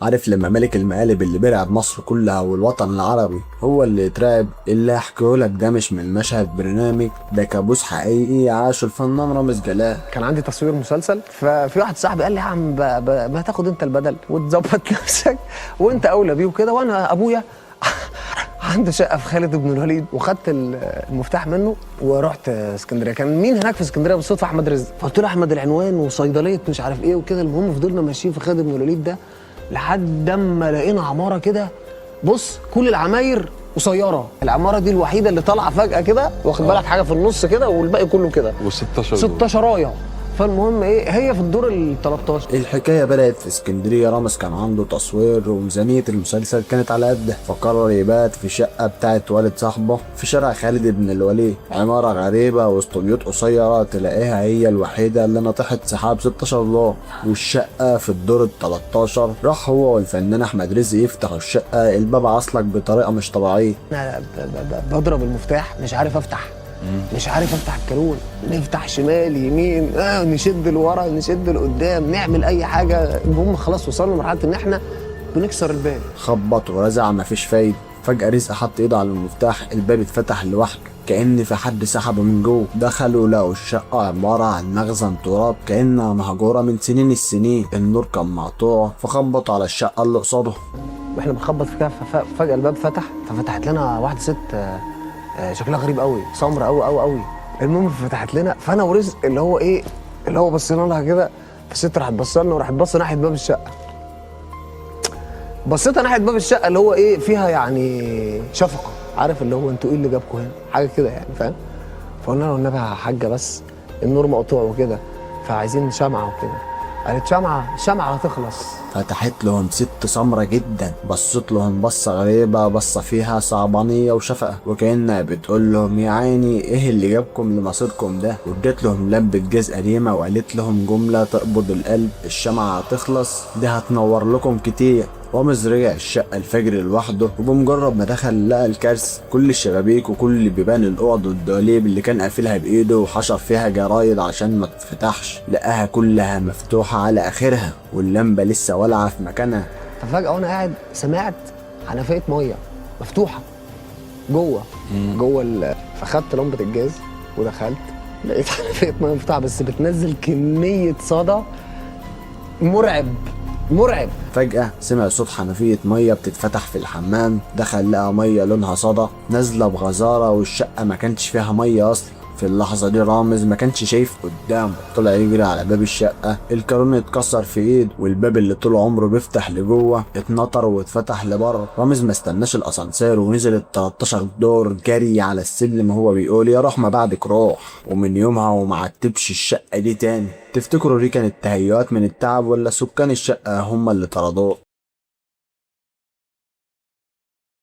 عارف لما ملك المقالب اللي بيرعب مصر كلها والوطن العربي هو اللي يترعب؟ اللي هحكيهولك ده مش من مشهد برنامج، ده كابوس حقيقي عاشه الفنان رامز جلال. كان عندي تصوير مسلسل، ففي واحد صاحبي قال لي يا عم ما تاخد انت البدل وتظبط نفسك وانت اولى بيه وكده. وانا ابويا عنده شقه في خالد بن الوليد، وخدت المفتاح منه ورحت اسكندريه. كان مين هناك في اسكندريه بالصدفه؟ احمد رزق. فقلت له احمد العنوان وصيدليه مش عارف ايه وكده. المهم فضلنا ماشيين في خالد بن الوليد ده لحد اما لقينا عمارة كده، بص كل العماير قصيره، العمارة دي الوحيدة اللي طالعه فجاة كده، واخد بالك، حاجة في النص كده والباقي كله كده و16 16 رايه. فالمهم ايه، هي في الدور ال 13. الحكاية بدأت في اسكندرية. رامز كان عنده تصوير وميزانية المسلسل كانت على قده، فقرر يبات في شقة بتاعت والد صاحبه في شارع خالد بن الوليد، عمارة غريبة وسط بيوت قصيرة تلاقيها هي الوحيدة اللي نطحت سحاب 16 دور، والشقة في الدور ال 13. راح هو والفنان أحمد رزق يفتحوا الشقة، الباب عصلك بطريقة مش طبيعية. انا بضرب المفتاح مش عارف افتح، مش عارف افتح الكالون، نفتح شمال يمين، نشد لورا نشد لقدام، نعمل اي حاجه. المهم خلاص وصلنا لمرحلة ان احنا بنكسر الباب. خبط ورزع مفيش فايدة. فجأة رزق حط ايده على المفتاح، الباب اتفتح لوحده كأن في حد سحبه من جوه. دخلوا لقوا الشقة عبارة عن مخزن تراب كأنها مهجورة من سنين السنين. النور كان مقطوع، فخبطوا على الشقة اللي قصاده. واحنا بنخبط في كده فجاة الباب فتح، ففتحت لنا واحدة ست، شكلها غريب قوي، سمرة قوي قوي قوي. المهم فتحت لنا، فانا ورزق اللي هو ايه، اللي هو بصينا لها كده، فالست راحت بص لنا وراحت بص ناحية باب الشقه. بصيتها ناحية باب الشقة اللي هو ايه فيها يعني شفقه، عارف اللي هو انتوا ايه اللي جابكم هنا، حاجة كده يعني، فاهم؟ فقلنا لها والنبي يا حاجة بس النور مقطوع وكده، فعايزين شمعة وكده. قالت شمعة؟ شمعة هتخلص. فتحت لهم ست سمرة جدا، بصت لهم بصة غريبة، بصة فيها صعبانية وشفقة، وكأنها بتقول لهم يا عيني ايه اللي جابكم لمصيركم ده. وادت لهم لمبة جاز قديمة وقالت لهم جملة تقبض القلب: الشمعة هتخلص، دي هتنور لكم كتير. رامز رجع الشقة الفجر لوحده، وبمجرد ما دخل لقى الكارثة. كل الشبابيك وكل بيبان الأوض والدواليب اللي كان قافلها بإيده وحشر فيها جرايد عشان ما تتفتحش، لقاها كلها مفتوحة على آخرها واللمبة لسه والعة في مكانها. ففجأة وأنا قاعد سمعت حنفية مية مفتوحة جوه جوه. فخدت لمبة الجاز ودخلت، لقيت حنفية مية مفتوحة بس بتنزل كمية صدى مرعب مرعب. فجأة سمع صوت حنفية مية بتتفتح في الحمام، دخل لقى مية لونها صدى نازلة بغزارة، والشقة ما كانش فيها مية أصلا. في اللحظة دي رامز ما كانش شايف قدامه، طلع يجري على باب الشقة، الكالون اتكسر في ايده، والباب اللي طول عمره بيفتح لجوه اتنطر واتفتح لبره. رامز ما استناش الاسانسير ونزل ال 13 دور جري على السلم وهو بيقول يا روح ما بعدك روح. ومن يومها وما عتبش الشقة دي تاني. تفتكروا دي كانت تهيؤات من التعب ولا سكان الشقة هم اللي طردوه؟